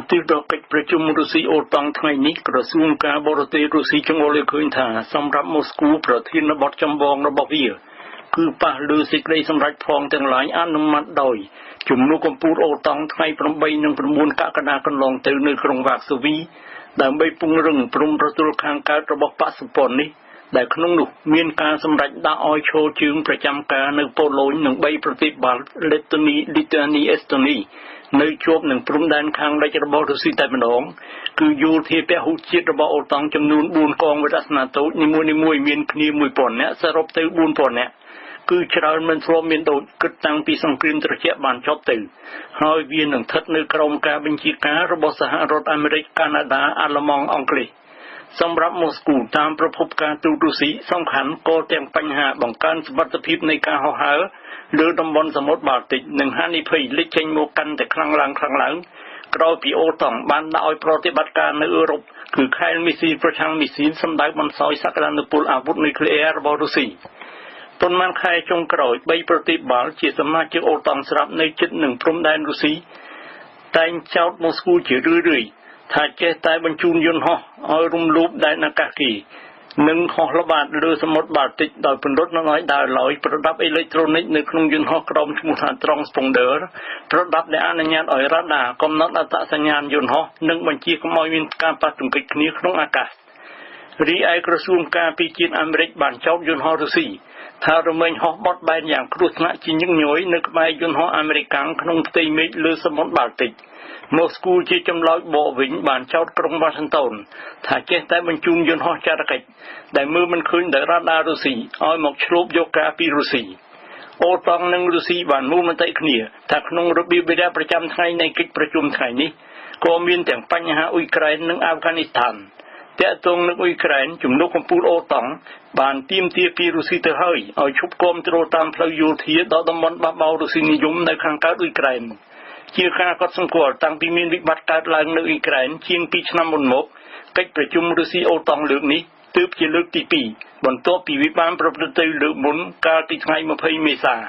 ឧទ្ទិសដល់កិច្ចប្រជុំរុស្ស៊ីអូតាំងថ្ងៃនេះក្រសួងការបរទេសរុស្ស៊ីចង្អុលឲ្យឃើញថាសម្រាប់ម៉ូស្គូប្រធានបទចម្បងរបស់វាគឺប៉ះលើសេចក្តីសម្រេចផងទាំងឡាយអនុម័តដោយជំនួបកម្ពុជាអូតាំងថ្ងៃ8និង9កក្កដាកន្លងទៅនៅក្រុងវ៉ាក់សូវីដើម្បីពង្រឹងព្រំប្រទល់ខាងកើតរបស់បក្សសម្ព័ន្ធនេះដែលក្នុងនោះមានការសម្រេចដាក់ឲ្យឈរជើងប្រចាំការនៅប៉ូឡូញនិង3ប្រទេសបាល់ឡេតូនីលីតានីអេស្តូនីនៅជាប់នឹងព្រំដែនខាងលិចរបស់រុស្ស៊ីតែម្ដងគឺយោធាពហុជាតិរបស់អូតង់ចំនួន4កងវិរស្នាតូចនីមួយៗមានគ្នា1000នាក់សរុបទៅ4000នាក់គឺច្រើនមិនធ្លាប់មានដូចគិតតាំងពីសង្គ្រាមត្រជាក់បានចប់ទៅហើយវានឹងស្ថិតនៅក្រោមការបញ្ជាការរបស់សហរដ្ឋអាមេរិកកាណាដាអាល្លឺម៉ង់អង់គ្លេសសម្រាប់ម៉ូស្គូតាមប្រភពការទូតរុស្ស៊ីសំខាន់ក៏ទាំងបញ្ហាបង្កើនសុវត្ថិភាពនៃការហោះហើរលើតំបន់សមុទ្របាល់ទិកនិងហានិភ័យលេចចេញមកកាន់តែខ្លាំងឡើងខ្លាំងឡើងក្រោយពីអូតង់បានដាក់ឲ្យប្រតិបត្តិការនៅអឺរ៉ុបគឺខែលមីស៊ីលប្រឆាំងមីស៊ីលសម្ដៅបន្សោយសក្តានុពលអាវុធនុយក្លេអ៊ែររបស់រុស្ស៊ីប៉ុន្មានខែចុងក្រោយ3ប្រទេសបាល់ជាសមាជិកអូតង់ស្រាប់នៅជិតនឹងព្រំដែនរុស្ស៊ីតែងចោទម៉ូស្គូជារឿយៗថាចេះតែបញ្ជូនយន្តហោះឲ្យរំលោភដែនអាកាសគេនិងហោះល្បាតលើសមុទ្របាល់ទិកដោយពន្លត់នឹងឲ្យដើរឡើយប្រដាប់អេឡិចត្រូនិកនៅក្នុងយន្តហោះក្រោមឈ្មោះថា Transponder ប្រដាប់ដែលអនុញ្ញាតឲ្យរ៉ាដាកំណត់អត្តសញ្ញាណយន្តហោះនិងបញ្ជាកុំឲ្យមានការប៉ះទង្គិចគ្នាក្នុងអាកាសរីឯក្រសួងការពារជាតិអាមេរិកបានចោទយន្តហោះរុស្ស៊ីថារមែងហោះបត់បែនយ៉ាងគ្រោះថ្នាក់ជាញឹកញយនៅក្បែរយន្តហោះអាមេរិកាំងក្នុងផ្ទៃមេឃលើសមុទ្របាល់ទិកម៉ូស្គូជាចម្លើយបកវិញបានចោទក្រុងវ៉ាស៊ីនតោនថាចេះតែបញ្ជូនយន្តហោះចារកិច្ចដែលមើលមិនឃើញដោយរ៉ាដារុស្ស៊ីឲ្យមកឈ្លបយកការពីរុស្ស៊ីអូតង់និងរុស្ស៊ីបានមូលមតិគ្នាថាក្នុងរបៀបវិរៈប្រចាំថ្ងៃនៃកិច្ចប្រជុំថ្ងៃនេះក៏មានទាំងបញ្ហាអ៊ុយក្រែននិងអាហ្វហ្គានីស្ថានទាក់ទងនឹងអ៊ុយក្រែនជំនួបកម្ពុជាអូតង់បានទាមទារពីរុស្ស៊ីទៅហើយឲ្យឈប់គាំទ្រតាមផ្លូវយោធាដល់តំបន់បះបោររុស្ស៊ីនិយមនៅខាងកើតអ៊ុយក្រែនជាការកត់សម្គាល់តាំងពីមានវិបត្តិកើតឡើងនៅអ៊ុយក្រែនជាង2ឆ្នាំមុនមកកិច្ចប្រជុំរុស្ស៊ីអូតង់លើកនេះទើបជាលើកទី2បន្ទាប់ពីវាបានប្រព្រឹត្តទៅលើកមុនកាលពីថ្ងៃ20មេសា។